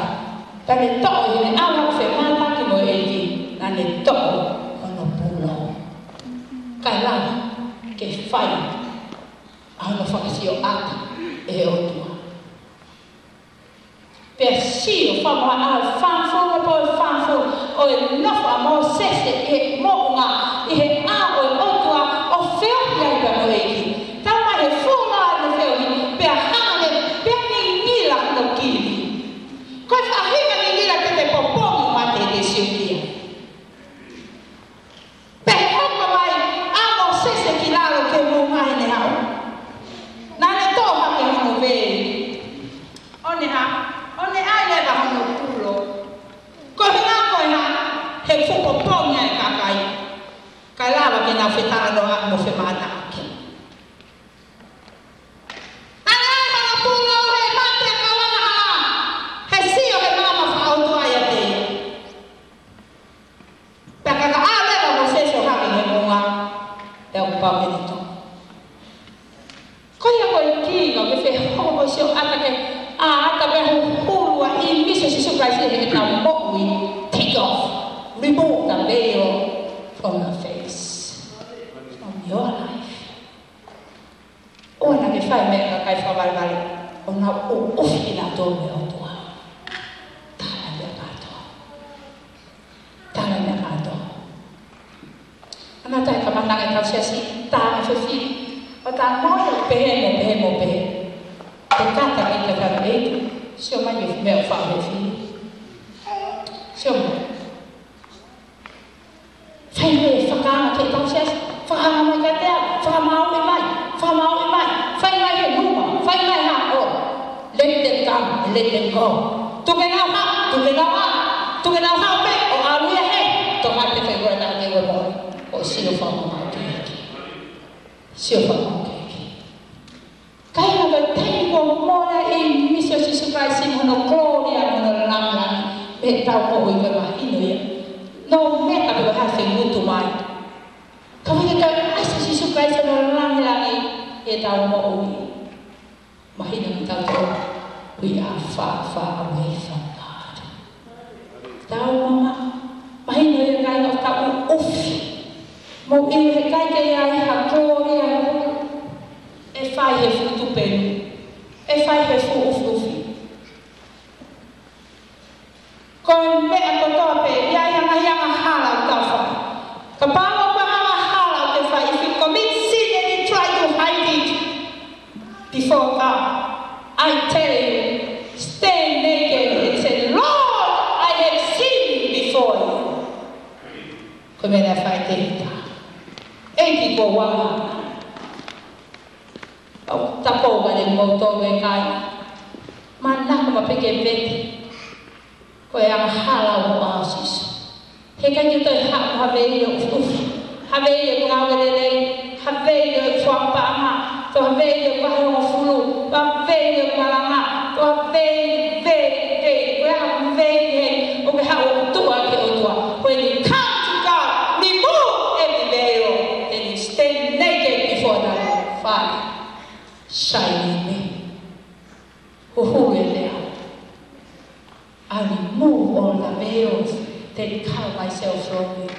Pea ne toʻo ʻi he ʻao ʻo e femātaaki mo e ʻEiki, naʻa ne toʻo hono pulo. Kae lava ke fai ʻa hono fakasioʻata ʻe he ʻOtua. Pea sio fakamāʻa fāfulu pō fāfulu ʻo e nofo ʻa Mōsese ʻi he moʻunga ʻi he ʻao ʻo e ʻOtua ʻo feohi ai pea mo e ʻEiki. Talamai he fuoloa ʻene feohi, pea hanga leva, pea ngingila hono kivi. Ko e faʻahinga ngingila te te popongi mate te siukia. Pea hoko mai ʻa Mōsese ki lalo ki he moʻunga ʻi heʻene haʻu. Naʻa ne toʻo hake hono veili. ʻO ne hā, ʻo ne ʻai leva hono pulo. Ko e ʻuhinga ko e hā, he fuʻu popongi ʻa e kakai. Kae lava ke nau fetalanoaʻaki mo femātaaki. Naʻa ne ʻai hono pulo he mate ka wana hā, he sio he maama fakaʻotua ʻiate ia. Pea ka ka ʻalu leva ʻa Mōsese ʻo hake he moʻunga, pea kuo pau ke ne toʻo. Ko ia ko e kī, ka ke fehoko sioʻata ke ʻata pea huhulu ʻa e ʻīmisi ʻo Sīsū Kalaisi heʻetau moʻui, take off, remove the veil from your face, from your life. ʻOua naʻa ke fai meʻa kakai fakavalevale, ʻo nau ʻuʻufi kinautolu ʻe he ʻOtua. Tala meʻa kātoa. Tala meʻa kātoa. ʻAna tai kamata ke kau siasi, tā me fefili. ʻO tā mo pehē mo pehē mo pehē. Te kata ki te kata ʻEiki, sio mai ki he meʻa ʻoku faʻa fefili. Sio mai. Fai mai e fakaanga ki he kau siasi, fakaanga mai kiate au, fakamāuʻi mai, fakamāuʻi mai, fai mai he numa, fai mai ha o. Let them come, let them go. Tuku ke nau haʻu, tuku ke nau haʻu, tuku ke nau haʻu pē, ʻo ʻalu ia he, tō mai pē fai koe na ke ue moe, ʻo sio fakamāuʻi ki he ʻEiki. Sio fakamāuʻi ki he ʻEiki. Kāinga, ko e taimi kuo mole ʻa e ʻīmisi ʻo Sīsū Kalaisi mo hono kolōlia mo hono lāngilangi mei heʻetau moʻui, ko e mahino ia. No matter pe ko e hā e ngutu mai. Ka ʻoku ʻikai ke ʻasi ʻa Sīsū Kalaisi mo hono lāngilangi ʻi heʻetau moʻui, mahino kiate kitautolu, we are far, far away from God. Tau mama, mahino ia kāinga, ʻoku tau ʻuʻufi. Mou ʻilo he ʻikai ke ʻi ai ha kolōlia ʻe fai he fuʻu tupenu, ʻe fai he fuʻu ʻufiʻufi. Ko e meʻa kotoa pē, ʻi ai ha ngaahi angahala ʻoku tau fai. Kapau ʻoku ʻi ai ha angahala ʻoku ke fai, if you commit sin and you try to hide it before God, I tell you, stand naked and say, "Lord, I have sinned before you." Ko e meʻa naʻe fai ʻe Tēvita. ʻEiki, kuo u angahala. ʻOku tapou vale mo tō e kai. Manako maʻu pē ke vete. Ko e angahala ʻoku ʻa Sīsū. He ʻikai ke toe haʻu ha veili ʻoku ʻufiʻufi. Ha veili ʻoku ngāue lelei. Ha veili ʻoku fuapaʻanga. Toe ha veili ʻoku vahe hongofulu. Toe ha veili ʻoku malanga. Toe ha veili, veili, veili. Ko e hā e veili ʻoku ke haʻu ʻo tuʻu ai ki he ʻOtua. When you come to God, remove every veil. Then you stand naked before the Lord. Fai. Shine in me. Huhulu e lea. I remove all the veils that cover myself from you.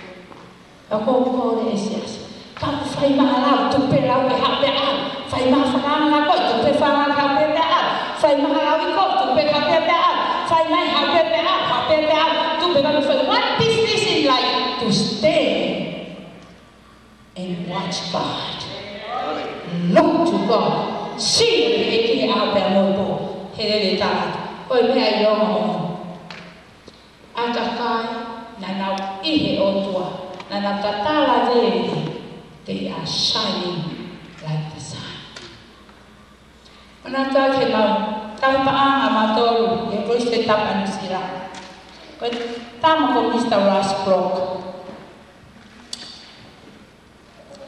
Ka ko ko le esiasi. Ka fai maʻa lau, tuku pē lau ke haʻu pē ʻalu. Fai maʻa fakaanga ko, tuku pē fakaanga haʻu pē pē ʻalu. Fai maʻa lau i ko, tuku pē haʻu pē pē ʻalu. Fai mai haʻu pē pē ʻalu, haʻu pē pē ʻalu. Tuku pē ka fai, what business in life to stay? And watch God. Look to God. Sio ki he ʻEiki he ʻaho pea mo e pō. He lele tala. Ko e meʻa ʻi loto mo. ʻA e kakai naʻa nau ʻi he ʻOtua, naʻa nau tatala lelei, they are shining like the sun. Manatu ki he mau tauhi paʻanga ʻa mautolu ʻi he Kolisi Tapa Nuʻusila. Ko e tama ko Misa Russbrook.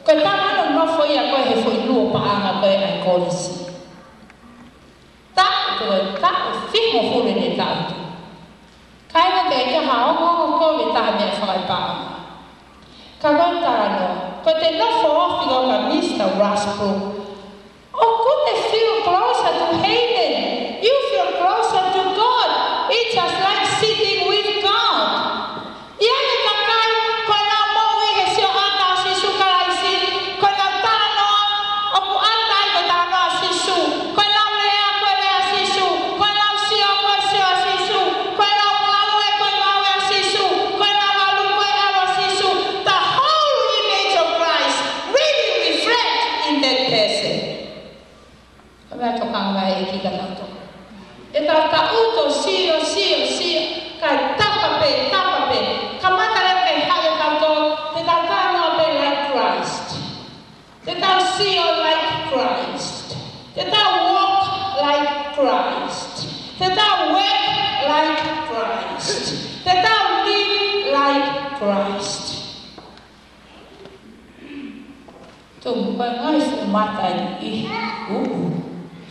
Ko e tama naʻe nofo ia ko ē he foʻi luo paʻanga ko ē ʻa e kolisi. Taʻu ko ē, taʻu fitungofulu ʻene taʻu. Kae ʻikai ke ʻi ai ha ongoongo kovi ʻe taha mei he fakapaʻanga. Ka ko e talanoa, ko ʻete nofo ofi ko ē kia Misa Russbrook, ʻoku te feel closer to heaven. You feel closer to God. It's just like sitting with God. ʻI ai e kakai, ko ʻenau moʻui he sioʻata ʻo Sīsū Kalaisi, ko ʻenau talanoa, ʻoku ʻata ai ko e talanoa ʻa Sīsū, ko ʻenau lea, ko e lea ʻa Sīsū, ko ʻenau sio, ko e sio ʻa Sīsū, ko ʻenau ngāue, ko e ngāue ʻa Sīsū, ko ʻenau ʻalu, ko e ʻalu ʻa Sīsū. The whole image of Christ really reflect in that person. Ko e meʻa tokanga mai ʻEiki kia tautolu. ʻE tau taʻuto sio, sio, sio, kae tapa pē, tapa pē. Kamata leva ke haʻu ʻa tautolu, te tau talanoa pē like Christ. Te tau sio like Christ. Te tau walk like Christ. Te tau work like Christ. Te tau live like Christ. Tuku ko e ngaahi fuʻu mata ʻi ʻuʻu,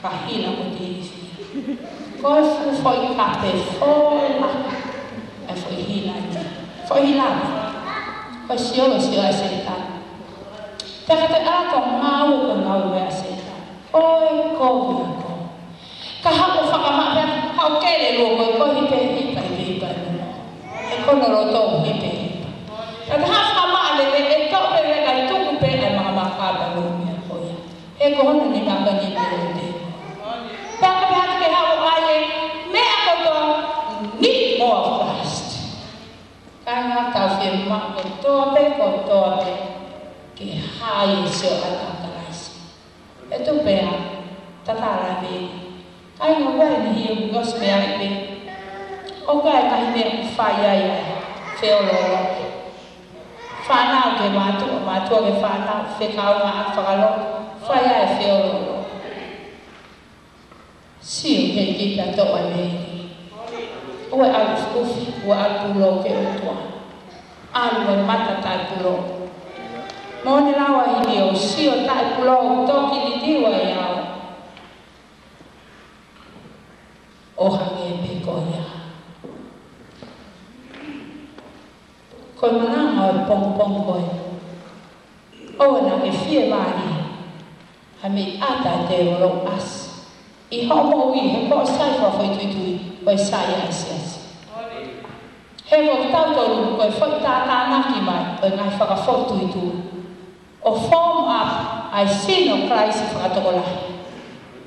ka hila ko e tisi. Ko e fuʻu foʻi kape fola, ʻa e foʻi hila ni. Foʻi hila ni. Ko e sio, sio ʻa Sētane. Pea ka te ʻalu ʻo ngāue ko e ngāue ʻa Sētane. Ko e kovi ʻa ko. Ka haʻu ʻo fakamaʻa pē, haʻu kele luo ko e ko e hipe hipa, hipe hipa ʻi muʻa. He ko hono loto hipe hipa. Ka te haʻu fakamaʻa lele, ʻe toʻo pē lele kae tuku pē ʻa e makamaka pea mo e meʻa ko ia. He ko hono nima ko e nima ʻo e tēvolo. Pea ka pehē ke haʻu ʻa e meʻa kotoa ni mo Christ. Ka ngata fiemaʻu kotoa pē, kotoa pē. Ke hā e sioʻata ʻo Kalaisi. ʻE tuʻu pē ʻa e tatala pē. Kāinga, ʻoku ʻi ai e niʻihi ʻoku ʻosi pē ai pē. ʻOku ʻi ai e ngaahi meʻa ʻoku fai ai ʻa e feoloolo. Fānau ki he mātuʻa, mātuʻa ki he fānau, fekau ngā ʻaku fakalotu, fai ai e feoloolo. Sio ki he ʻEiki pea toʻo e meʻa. ʻOua ʻe ʻalu ʻufiʻufi, ʻoua ʻe ʻalu pulou ki he ʻOtua. ʻAlu mo e mata taʻepulou. Moʻoni e lau ʻa e himi, ʻo sio taʻepulou, toki liliu ai au. ʻO hangē pē ko ia. Ko e malanga ʻo e pongipongi ko ē. ʻOua naʻa ke fiemālie ha meʻa ʻa e tēvolo ʻoku ʻasi ʻi hoʻo moʻui, he ko hoʻo sai fakafoʻituitui, ko e sai ʻa e siasi. He ko kitautolu, ko e foʻi tātānaki mai ʻo e ngaahi fakafoʻituitui. ʻO form up ʻa e sino ʻo Kalaisi fakatokolahi.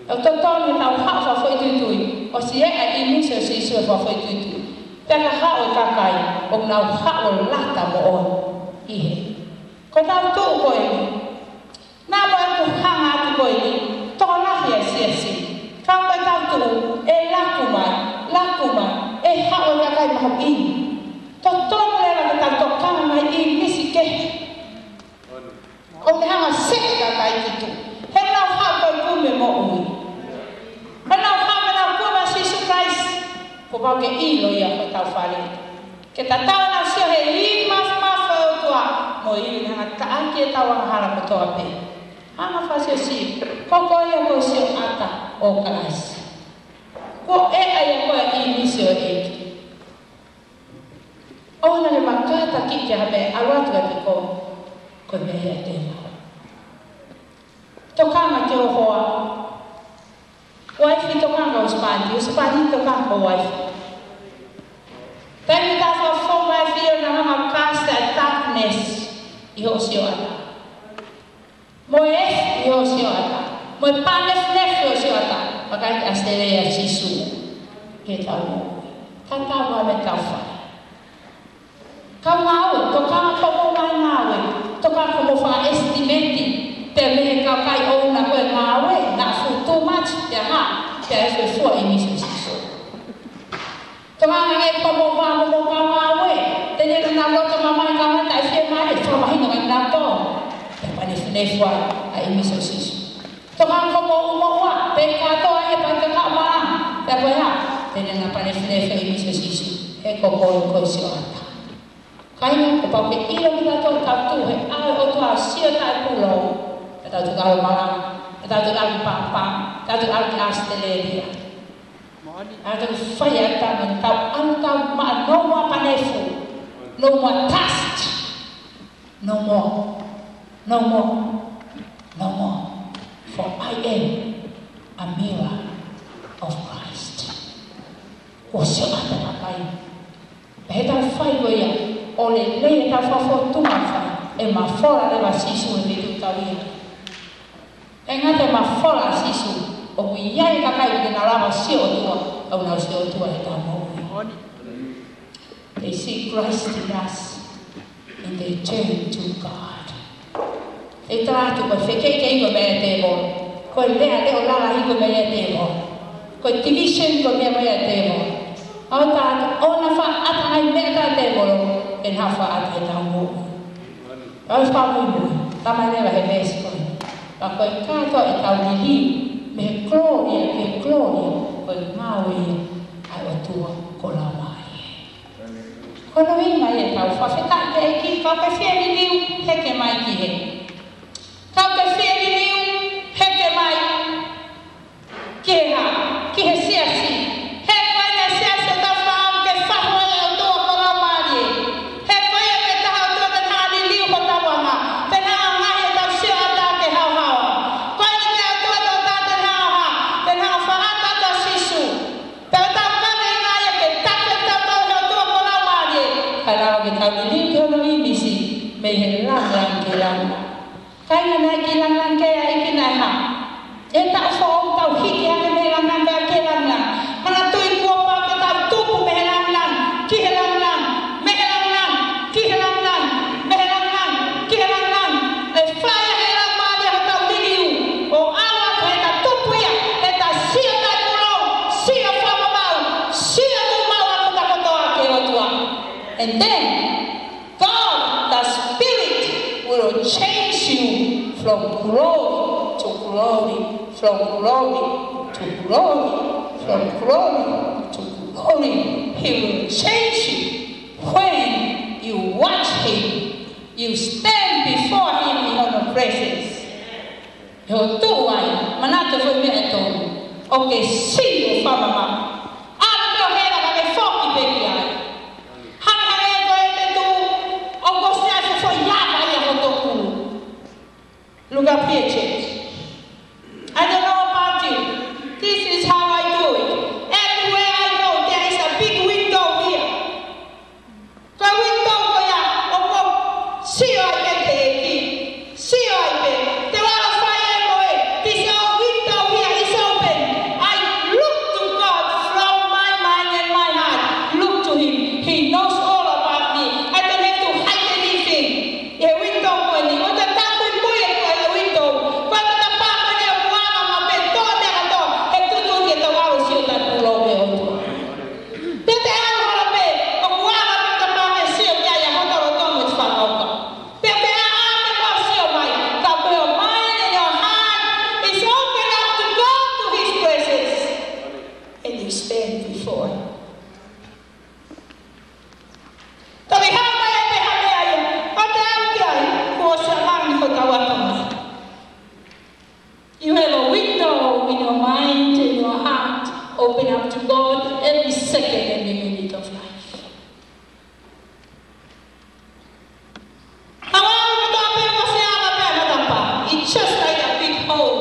ʻOku totonu ke tau haʻu fakafoʻituitui, ʻosi ʻi ai e ʻīmisi ʻo Sīsū ʻi he fakafoʻituitui. Pea ka haʻu e kakai, ʻoku nau haʻu ʻo lata moʻoni ʻi he. Ko ʻetau tuʻu ko eni. Naʻa mo ʻeku hanga atu ko eni, tokolahi ʻa e siasi. Ka ko ʻetau tuʻu, ʻe laku mai, laku mai, ʻe haʻu e kakai mahuʻinga. Totonu leva ke tau tokanga mai ʻi he ʻīmisi kehe. ʻOku ne hanga ʻo seti kakai ki tuʻa. He nau haʻu ko e kumi moʻui. He nau haʻu, he nau kumi ʻa Sīsū Kalaisi. Kuo pau ke ʻilo ia ko hotau fale. Ke tatau ʻenau sio he ivi mafimafi ʻo e ʻOtua. Mo e ivi naʻa ne taʻaki ʻetau angahala kotoa pē. Hanga ʻo fakasiosio. Ko koe ia ko e sioʻata ʻo Kalaisi. Kuo ʻi ai ʻa koe ʻi he ʻīmisi ʻo e ʻEiki. ʻOua naʻa ke makata ki he meʻa ʻalu atu kiate koe, ko e meʻa ia ʻa e tēvolo. Tokanga ki ho hoa. Uaifi tokanga ki ho husepāniti, husepāniti tokanga ki ho uaifi. Taimi ʻoku tau fakafofonga ai ʻo fie ʻo na hanga ʻo cast ʻa e darkness ʻi hoʻo sioʻata. Mo e efu ʻi hoʻo sioʻata. Mo e pā nefunefu ʻi hoʻo sioʻata. Pea ʻikai ke ʻasi lelei ʻa Sīsū. Ke tau. Tatau ai mo ʻetau fai. Kau ngāue, tokanga ki hoʻomou ngāue. Tokanga ki hoʻomou fakaʻesi ngāue, naʻa fuʻu too much, pea hā, pea ʻe fuefua ʻa e ʻīmisi ʻo Sīsū. Tokanga ange ki hoʻomou vā mo hoʻomou ngāue, telia naʻa nau loto mamahi ka mata e fiemālie, fakamahino ange nautolu. Pea panefunefu ai ʻa e ʻīmisi ʻo Sīsū. Tokanga ki hoʻomou ʻumaʻua, pe kātoa e paʻi ka kaʻa mā, pea ko e hā, telia naʻa panefunefu e ʻīmisi ʻo Sīsū, he ko koe ko e sioʻata. Kāinga, kuo pau ke ʻilo kitautolu ʻoku tau tuʻu he ʻao ʻo e ʻOtua, sio taʻepūlou. Pea tau tuʻu ʻalu malanga, pea tau tuʻu ʻalu pāpā, pea tau tuʻu ʻalu ki ʻAositelēlia. Pea tau fai ʻa e tama, tau ʻalu tau maʻa, no more panefu, no more dust, no more, no more, no more. For I am a mirror of Christ. Kuo sioʻata e kakai. Pea ʻi heʻetau fai ko ia, ʻo lelei ʻetau fakafotunga fai, ʻe mafola leva ʻa Sīsū he feituʻu ʻoku tau ʻi ai. ʻE ngata e mafola ʻa Sīsū, ʻoku ʻi ai e kakai ʻoku nau lava sio ʻOtua, ʻoku nau sio ʻOtua heʻetau moʻui. They see Christ in us, and they turn to God. ʻE tala atu ko e fekeʻikeʻi ko e meʻa ʻa e tēvolo. Ko e lea leʻo lalahi ko e meʻa ʻa e tēvolo. Ko e division ko e meʻa ʻa e tēvolo. ʻOua te tala atu ʻoku na faʻa ʻata ʻa e meʻa ʻa e tēvolo, ʻe na faʻa ʻata ʻetau moʻui. ʻOua te fakamuimui, tala mai leva he veesi ko ē. Pea ko e kātoa ʻetau liliu, mei he kolōlia ki he kolōlia, ko e ngāue ia ʻa e ʻOtua ko Laumālie. Ko hono ʻuhinga ia ʻetau fakafetaʻi ki he ʻEiki, kapau ʻoku ke fie liliu, heke mai ki hē. Kapau ʻoku ke fie liliu, heke mai ki he hā, ki he siasi. He ko e siasi ʻoku tau fakaʻamu ke fai ʻe he ʻOtua ko Laumālie. He ko ia pē taha ʻOtua te ne liliu hotau anga, te ne ngaohi ʻetau sioʻata ke haohaoa. Ko e ʻOtua te ne haohaoa, te ne haohaoa ʻa Sīsū. Pea tau kaveinga ia ke tapu ʻetau ʻOtua ko Laumālie. Kae lava ke tau liliu ki hono ʻīmisi mei he langilangi ki he langilangi. Kāinga, naʻe ʻikai langilangi ki ai ʻa e ʻEiki, naʻe hā? ʻE taʻu foʻou tau hiki hake mei he langilangi ki he langilangi. Manatuʻi kuo pau ke tau tupu mei he langilangi ki he langilangi, mei he langilangi ki he langilangi, mei he langilangi ki he langilangi. ʻE fai ʻe he Laumālie hotau liliu, ʻo aʻu atu heʻeta tupu ia, heʻeta sio taʻepūlou, sio fakamamaʻu, sio tuʻu maʻu ʻa e kotoa kotoa ki he ʻOtua. And then, God, the Spirit, will change you from glory to glory, from glory to glory, from glory to glory. He will change you when you watch Him. You stand before Him in Hono presence. He ʻoku tuʻu ai, manatu foʻi meʻa ʻe tolu. ʻOku ke sio fakamamaʻu. ʻAlu pē ʻo hela kae ke foki pē ki ai. Hangē ko e te tuʻu, ʻoku ʻosi ʻasi foʻi lava ia ho tokulu. Look up here, church. I don't know about you. This is how I do it. Everywhere I go, there is a big window here. Ko e window ko ia ʻoku ou sio ai pē ki he ʻEiki. Sio ai pē. Te u ʻalu ʻo fai ʻe koe. This old window here is open. I look to God from my mind and my heart. Look to Him. He knows all about me. I don't have to hide anything. ʻI he window ko eni, ʻoku te tāpuekina ʻi he window. Ko e matapā ko eni ʻoku anga maʻu pē tō meʻa kātoa, he tuʻutuʻuni ke tau ʻalu ʻo sio taʻepūlou ki he ʻOtua. Pea te ʻalu holo pē, ʻoku anga pē matapā ke sio ki ai ʻa hoto loto mo e fakakaukau. Pea te ʻalu pē ʻo sio mai, ka ko e mind and your heart is open up to God, to His presence. And you stand before Him. Toki hā mai ʻa e hā meʻa ia, ʻo te ʻalu ki ai, kuo ʻosi ʻamanaki hotau atamai. You have a window in your mind and your heart open up to God every second, every minute of life. Hangē ko e matapā pē ʻoku ʻosi anga pē ʻa e matapā. It's just like a big hole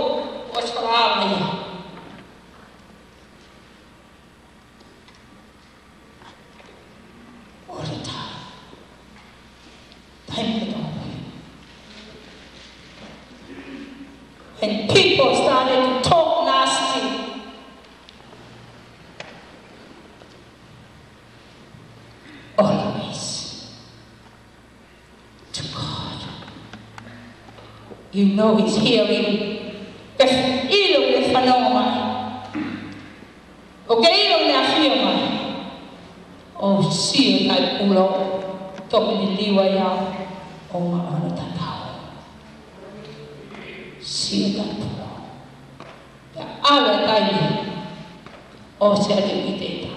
ʻoku ʻosi ʻamanaki. All the time. Time to go. When people started to talk nasty, always to God. You know He's hearing the Pulo, toki liliu ai au ʻo maʻu hono tatau. Sio ki he pulo. Pea ʻalu e taimi, ʻosi ʻa e ʻiteta.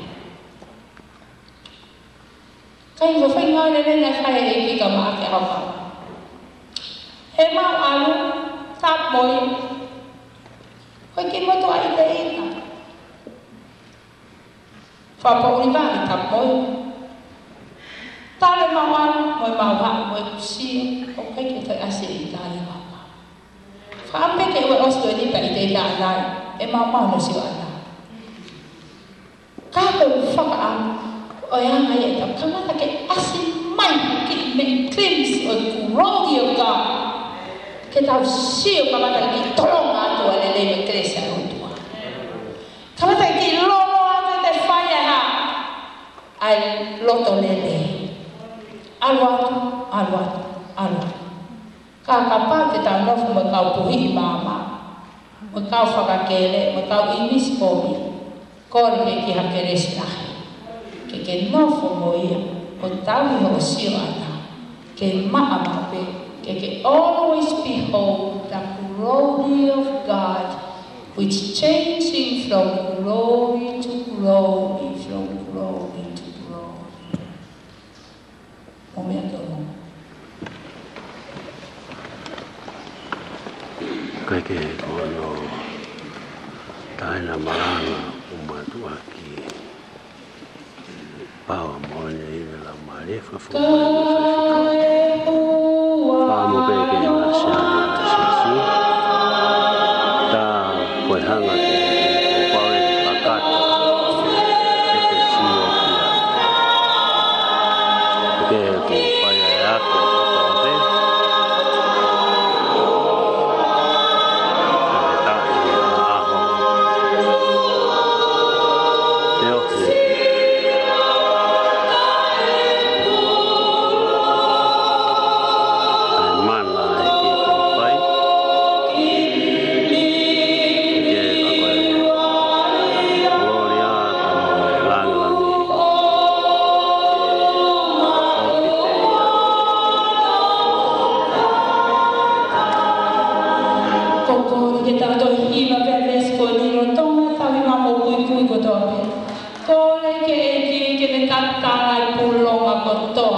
Ka ʻi he faʻahinga lelei naʻe fai ʻe he ʻEiki kia Maʻake ʻAofa. He mau ʻalu, tapu mo ia. Ko e kiʻi motuʻa ʻiteta. Fakapoʻuli vale, tapu mo ia. Talu e mau ʻalu, mo e mau haʻu, mo e kusia, ʻoku ʻikai ke toe ʻasi e ʻita ia ʻAofa. Fakaʻamu pē ke ʻosi ko eni pea ʻiteta ʻanai, ʻe maumau hono sio ʻanai. Ka ko e fakaʻamu, ʻo e anga ia ʻe tau kamata ke ʻasi mai ki he meʻa ʻoku ʻikai ke ʻosi ʻo e glory of God. Ke tau sio kamata ki he tolonga atu ʻa e lelei mo e kelesi ʻa e ʻOtua. Kamata ke lolo atu ʻete fai ʻa e hā, ʻa e loto lelei. ʻAlu atu, ʻalu atu, ʻalu atu. Ka kapau te tau nofo mo e kau puhiʻi maama, mo e kau fakakele, mo e kau ʻinisi povi, kole ke ke ha kelesi lahi. Ke ke nofo mo ia, ʻo tauhi hoʻo sio ʻanai. Ke maʻamaʻa pē, ke ke always behold the glory of God, which changing from glory to glory, from glory to glory. Mo meʻa tonu. Kae kehe ko hono taʻemalanga ʻo mātuʻaki. Pau mo ne i vela mare fa fu. Pau mo peke na siana na sisi. Ta ko e hanga ke pau e kakato. E te sio kia. Ke ku fai e ako kotoa pē. Ko e taʻi e aho. Te ofi. Ai mana e ki ko fai. Ke ka ko e. Gloria, tamo e langilangi. Ko ko ke tau toe hiva pē veesi ko eni lolotonga tau hiva mo kuikui kotoa pē. Kole ki he ʻEiki ke ne tatala e pulonga kotoa